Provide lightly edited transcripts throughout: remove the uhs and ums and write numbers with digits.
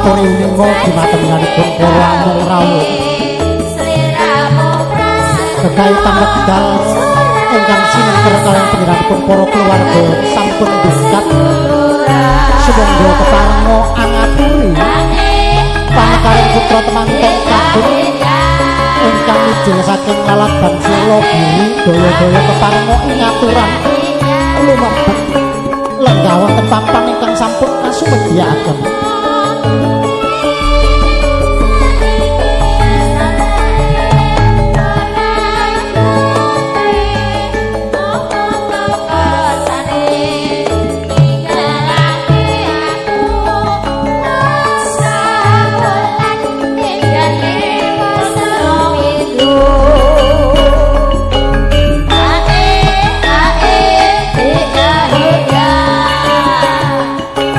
Aturi uninga dimatemyanipun para amung rawuh kekaitan wekdal ingkang sinengker kaliyan panjenenganipun para keluarga sampun dungkap. Sumangga keparenga angaturi panekaring putra temanten kakung ingkang mijil saking laladan Selogiri, daya-daya keparenga ing aturan lumebet lenggah wonten papan ingkang sampun kasumedhyaken. A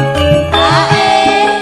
E A E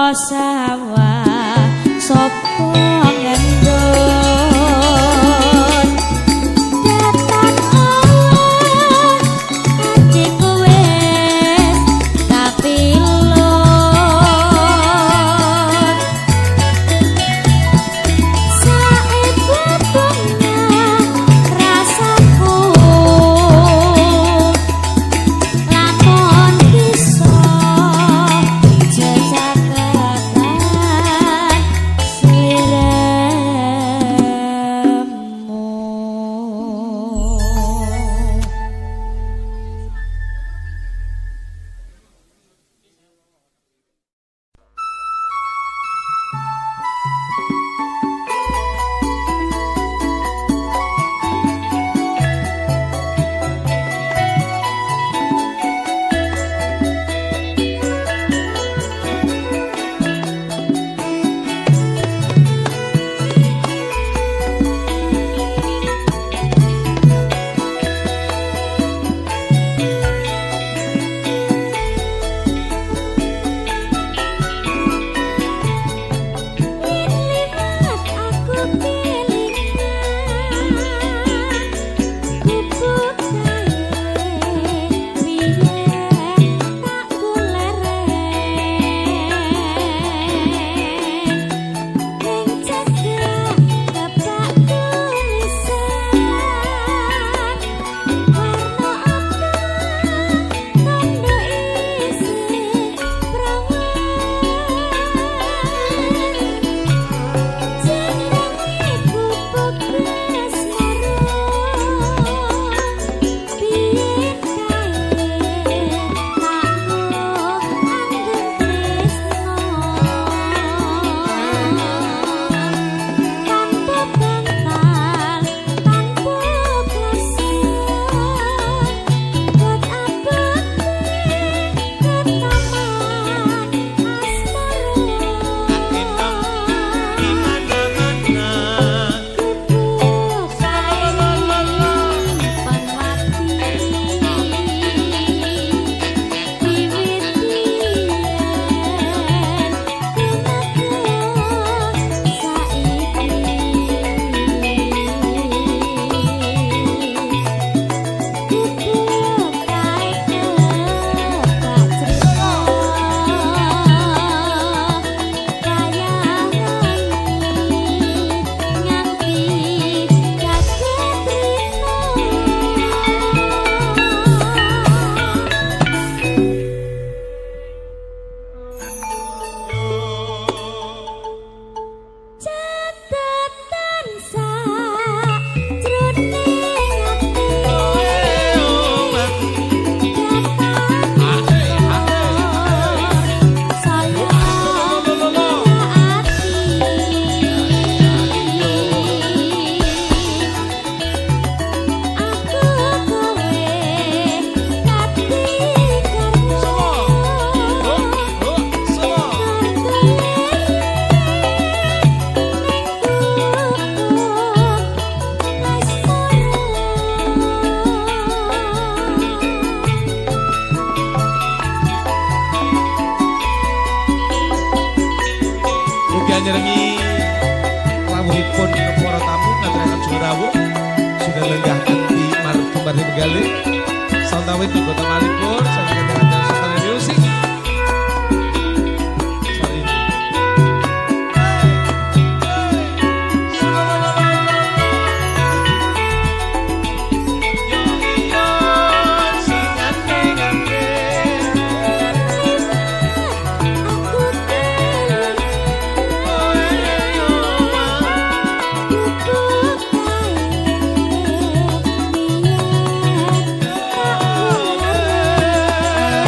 Sawah sapa ngendon datang owah atiku wis kapilon saebabnya rasaku lamun bisa jejaketan sliramu. Yen liwat aku kelingan gubuk kae biyen tak kuleren ning cegah kebak tulisan warna apa tandha isih prawan jenenge gubuk asmara biyen kae tak andeng tresno tanpa bantal tanpa kloso got abote ketaman asmara gubuk kae nyimpen ati wiwit biyen tumeka saiki gubuk kae kebak crita kayane nganti kaget rino. Catatan sajroning ati saya ati aku kowe kati karno Mugi nyerengi rawuhipun para tamu ngaturaken sugeng rawuh sugeng lenggah kanthi margi margi menggalih sawetawis anggota malipun saking kanthi Sotari Music. Sorry. Aku kelingan gubuk kae biyen tak kuleren.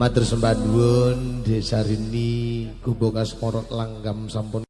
Matur sembah nuwun Desa Rini Gubuk Asmara langgam sampun.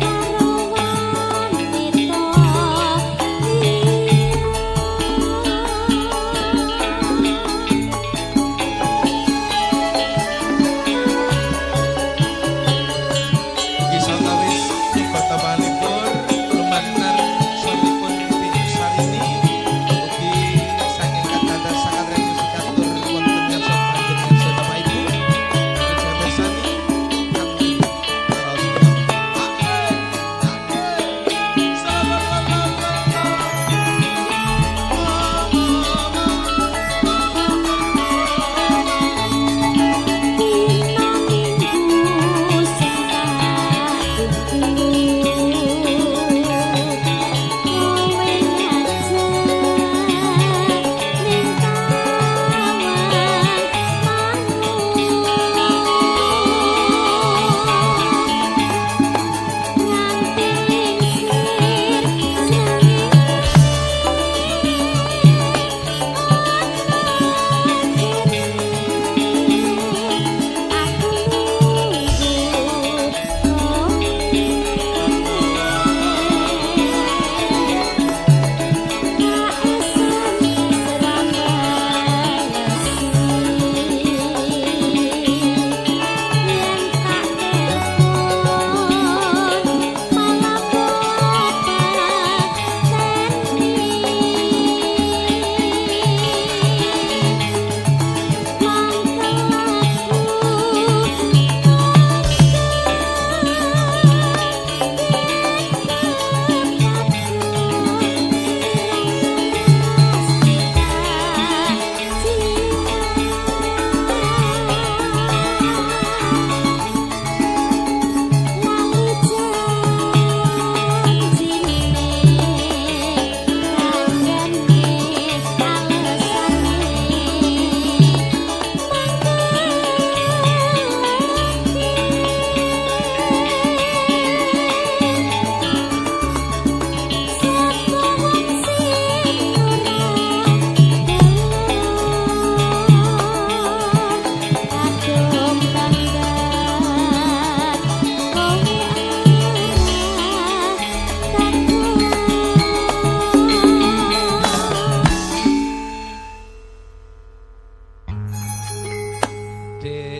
Karo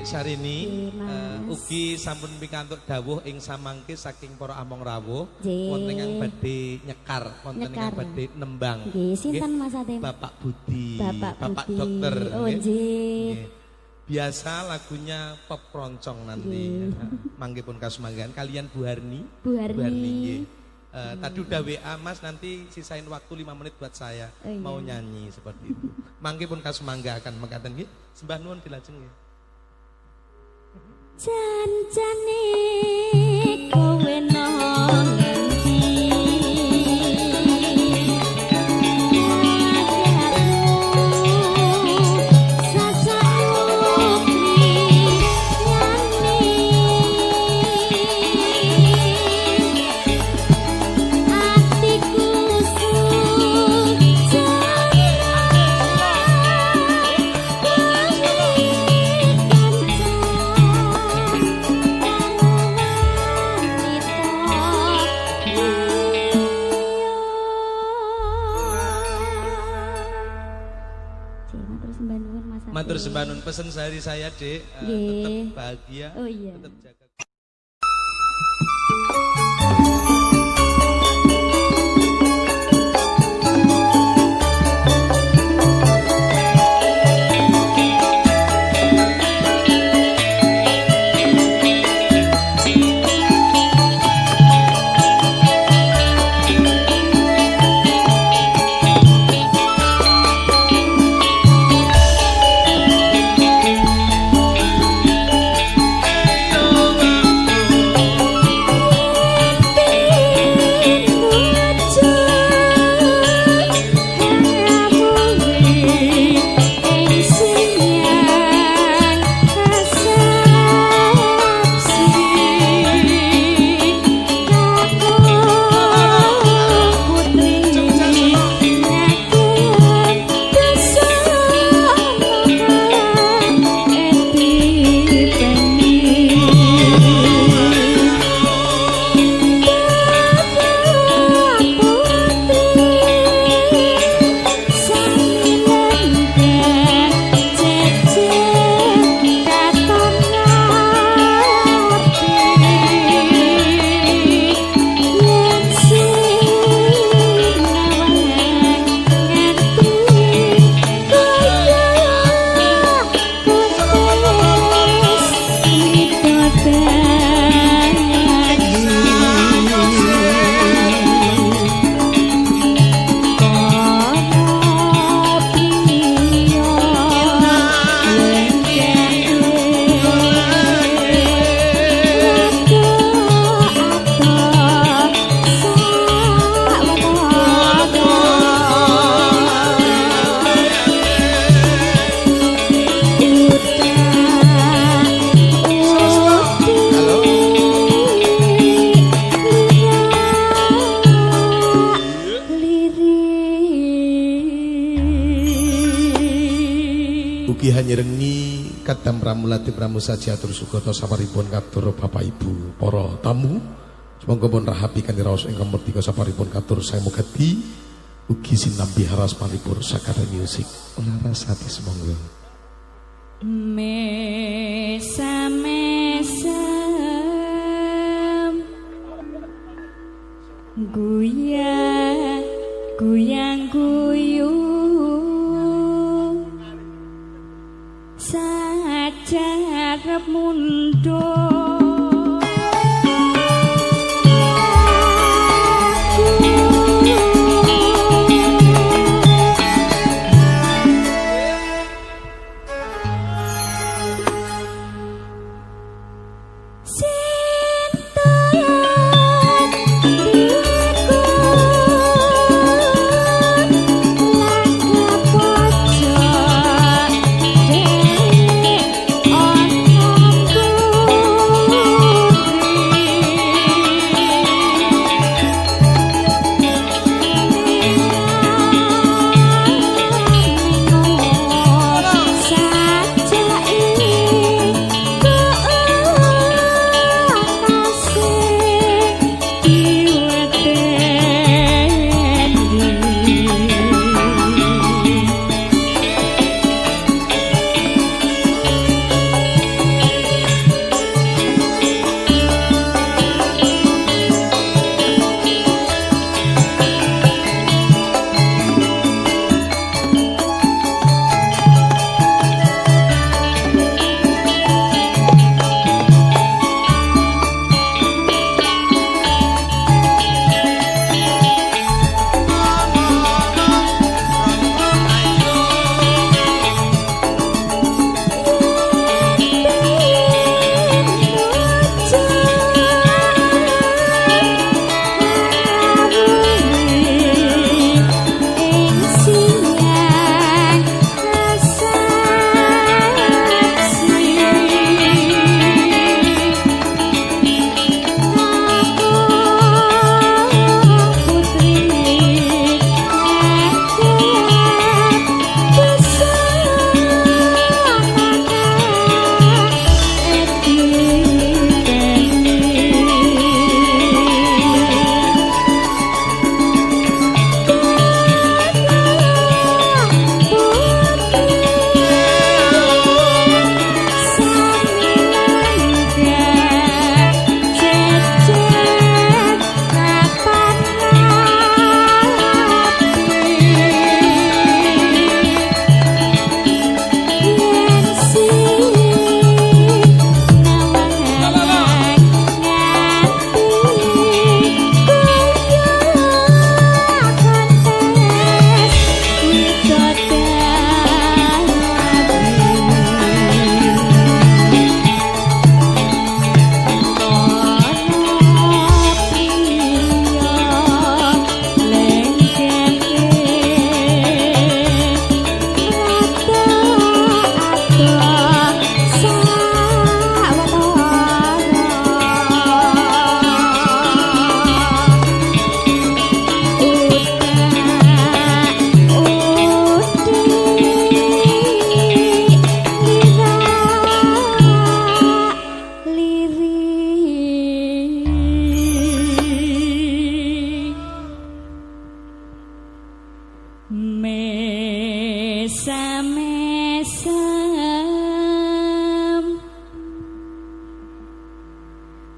Dek Syahrini, Nggih, Mas. Ugi sampun pikantuk dawuh ing samangke saking para among rawuh wonten ingkang badhe nyekar, wonten ingkang badhe nembang. Nggih, sinten Mas Atim? Bapak Budi, Bapak Budi. Dokter. Oh, nggih. Biasa lagunya pop roncong nanti. Mangke pun kasumanggan kalian Bu Harni. Bu Harni. Bu Harni nggih. Tadi udah WA Mas, nanti sisain waktu 5 menit buat saya. Oh, iya. Mau nyanyi seperti itu. Mangke pun kasumangga akan mekaten nggih. Sembah nuwun dilajeng nggih. Jan-jane kowe nang endi? Matur sembah nuwun, pesen sehari saya, Dek, tetap bahagia, oh, iya. Tetap jaga. Ugi hanyerengi kadam pramulati pramusaji atur sugata saparipun katur Bapak Ibu para tamu. Semoga pun rahapi kanthi raos ingkang merdika saparipun katur saya mugati ugi sinambi haras paripur Sakata Music. Larasati semonggo. Mesa-mesa guyang guyang guyu sajarep mundur.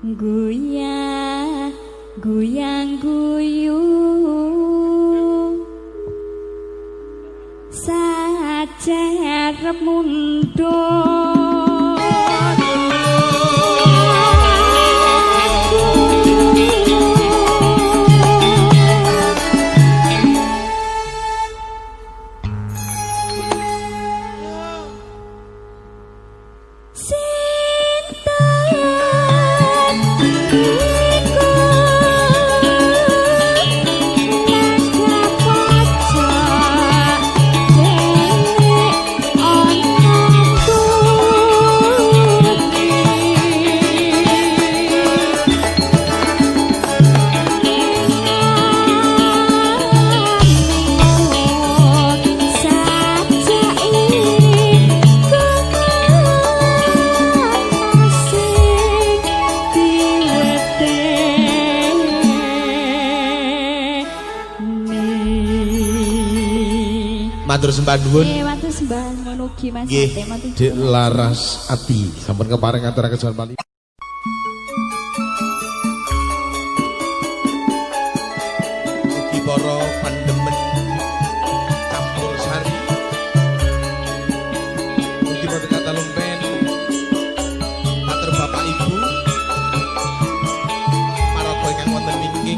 Guyang guyang guyu sajarep mundur. Matur sembah nuwun. Nggih, matur sembah nuwun ugi Mas Ate, matur Dik Laras Ati. Sampun kepareng ngaturaken suwan pali. Ugi para pandemen campur sari. Ugi para katalumpen matur Bapak Ibu. Paraga ingkang wonten wingking.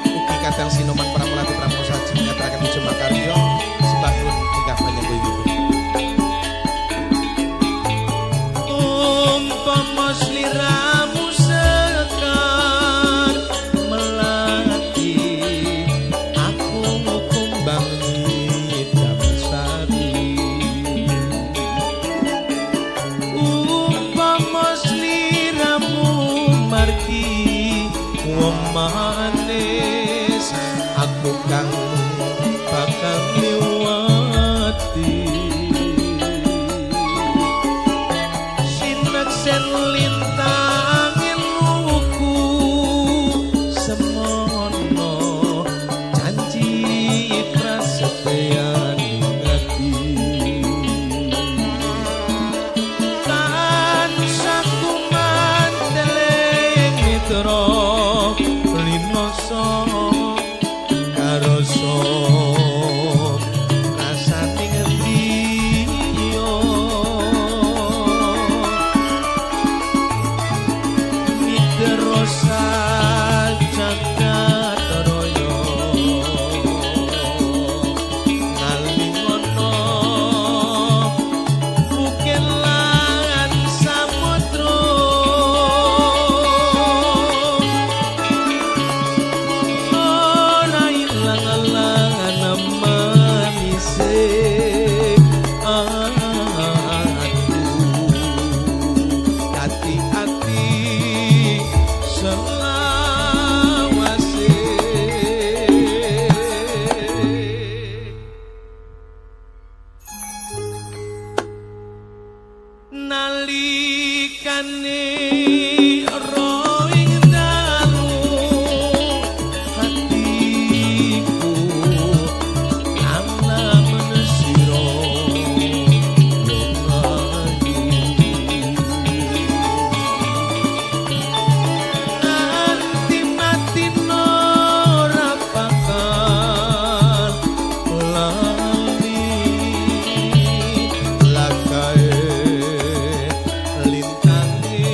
Ugi kadang sinoman pramulati pramosaji ngaturaken puja makarya sembah nuwun ingkang panjenengan. Umpama sliramu sekar melati, aku kumbang nyidam sari. Umpama sliramu margi wong manis, aku kang bakal liwati. Sineksen lintangin wuku semono janji prasetyan ati. Tansah kumanteling mitra linoso karoso rasane ngendi yo midro jagat raya ngalingono bukit lan samudra ora ilang-ilangan manise aku ati-ati selawase. Nalikane roing dalu hatiku lamun sira ayu. Nganti mati ora bakal lali lakae lintange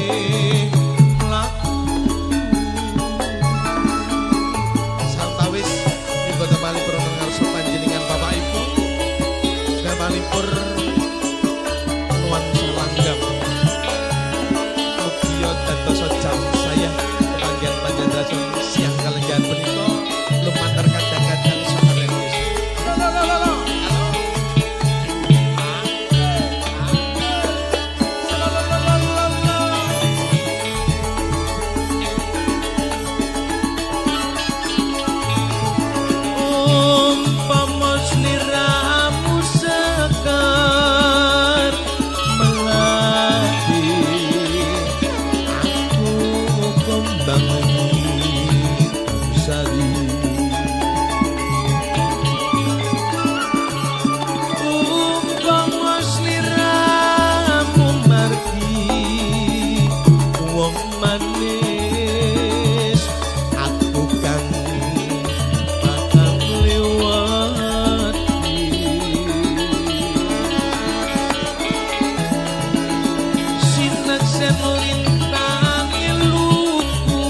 Senajan lintangi luku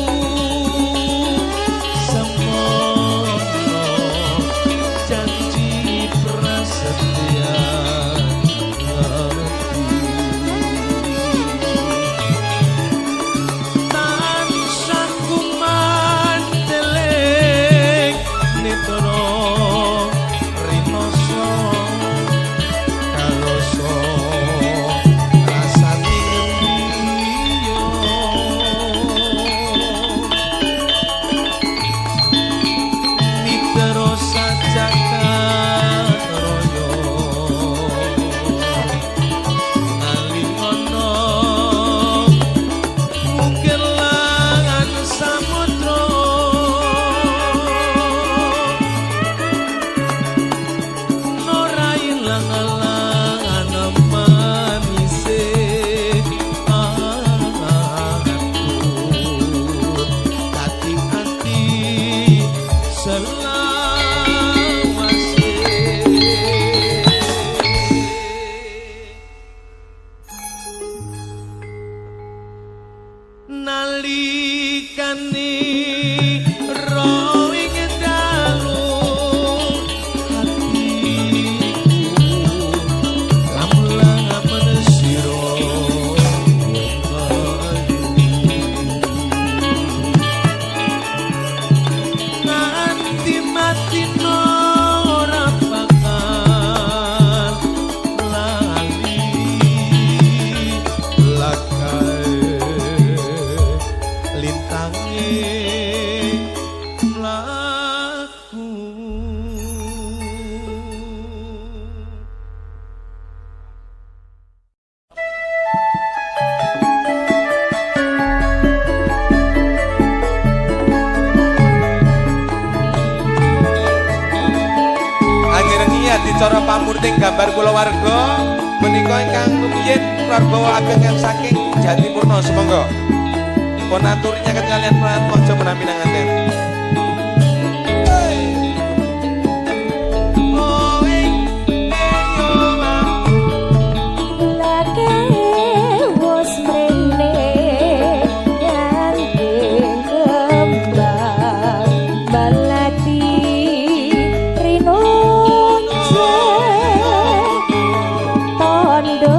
semono janji prasetya tansah kumanteling nitra rinoso kaloso rasane ngendiyo mitra sajagat raya ngalingono mungkin lan samudra ora ilang lan manise atur dadi ati selawase. Nalikane ing dalu hatiku lamun sira nganti mati ora bakal lali lakae lintange mlaku. Angirengi adicara pamurting gambar kulawarga menika ingkang rumiyin keluarga ageng yang saking Jatipurna sumangga pun aturi nyaket kalian Pratmaja menawi nangaten. Lake wis mrene nyangking kembang balati rinunce tondo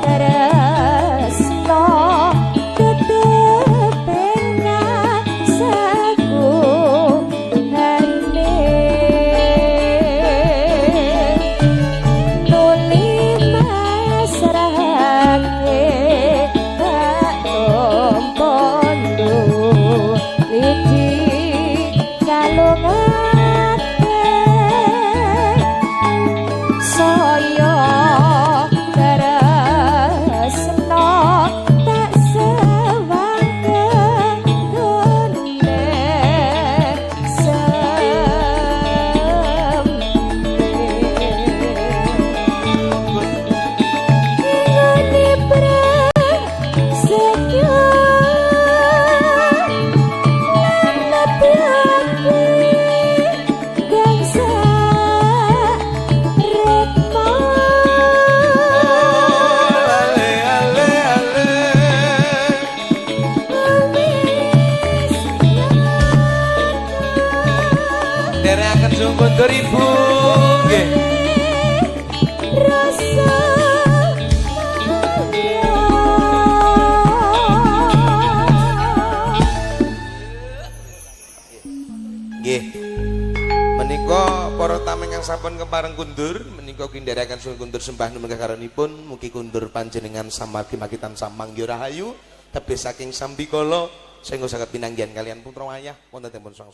tresno tetep saku hane nuli masrahake tak tompo lidi kalungake saya tresno tak sewangke gone sembe prasetyo lan matiake gangsa retma. Ale ale ale nderekaken sungguh ibu nggih. Rasa Nggih. Menika para tamu ingkang sampun kepareng kundur menika kindherekaken sungguh kundur sembah nuwun kekaronipun mugi kundur panjenengan samargi makitan samangya rahayu tebih saking sambikala sehingga saged pinanggihan kalian putra wayah wonten temon sang.